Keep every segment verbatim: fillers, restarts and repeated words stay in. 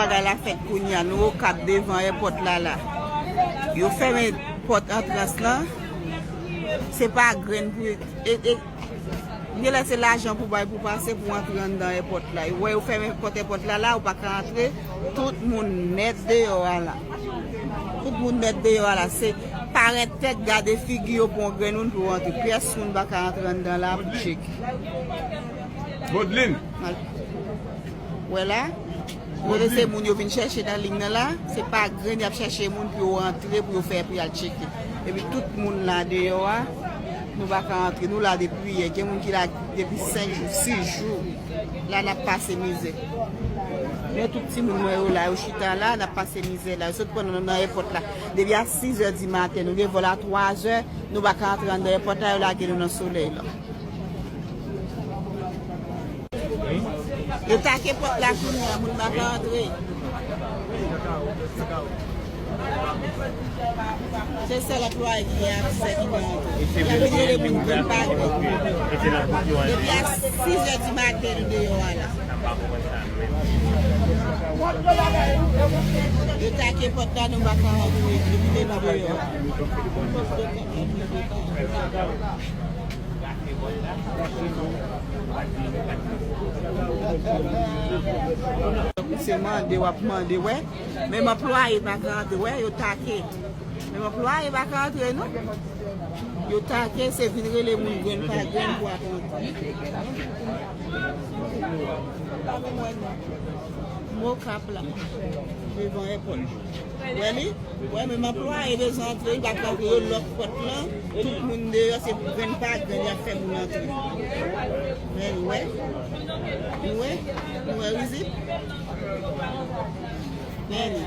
Bagay la fèt kounye a, nou Okap devan èpòt la la. Yo fèmen pòt antrans lan. Se pa grenn pou e, e, Genlè se lajan pou bay pou pase pou antre anndan èpòt la. Ou wè yo fèmen pòt èpòt la la, ou pa ka antre. Tout moun nèt deyò a la. Tout moun nèt deyò a la. Se parèt tèt, gade figi yo pou yon grenn moun pou yo antre. Pyès moun pa ka antre anndan la pou tcheke. Bodlin. Wè la. Yo lese moun yo vin chèche nan liy nan la, se pa grenn y ap chèche moun pou yo rantre, pou yo fè, pou y al tcheke. Epi tout moun la deyò a, nou pa ka rantre. Nou la depi yè. Gen moun ki la depi senk jou, sis jou. La n ap pase mizè. Men tout timoun mwen yo la, yo chita la, n ap pase mizè la. Yo sot pran nou nan èpòt la. Depi a sis è di maten, nou gen vòl a twa è, nou pa ka rantre anndan èpòt la, yo lage nou nan solèy la. Yo take pòt la kounye a, moun pa ka antre. Se sèl anplwaye ki gen aksè ki ka antre. Y ap vin rele moun grenn pa grenn. Depi a sis è di maten, nou deyò a la. Yo take pòt la, nou pa ka antre. Yo kite nou deyò. Se mande w ap mande, wè. Menm anplwaye pa ka antre, wè, yo take. Menm anplwaye pa ka antre, non. Yo take, se vin rele moun grenn pa grenn pou ap antre. M Okap la, devan èpòt. Wè li? Wè, menm anplwaye bezwen antre, li pa ka antre, yo lòk pòt lan. Tout moun deyò, se grenn pa grenn, y ap fè moun antre. Wè li, wè? Nou wè? Nou wè rizib? Wè li?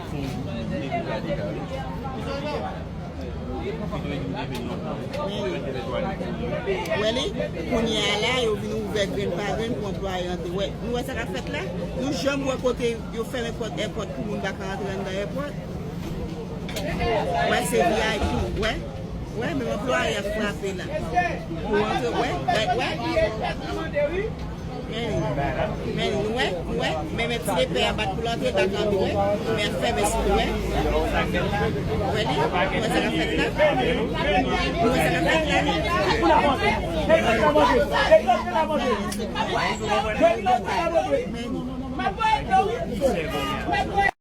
Wè li? Kounye a la, yo vin ouvè grenn pa grenn pou anplwaye antre. Wè, nou wè sa k ap fèt la? Nou janm wè kote yo fèmen pòt èpòt pou moun pa ka antre anndan èpòt? Wè, se V I P, wè. Wè, menm anplwaye ap frape la. Pou antre, wè, wè, wè. Men, men, nou wè, nou wè, men, men ti lepè a bat pou l antre, pa ka antre, wè. Men ap fèmen sou li, wè. Wè li, wè sa k ap fèt la. Wè sa k ap fèt la. Men, men.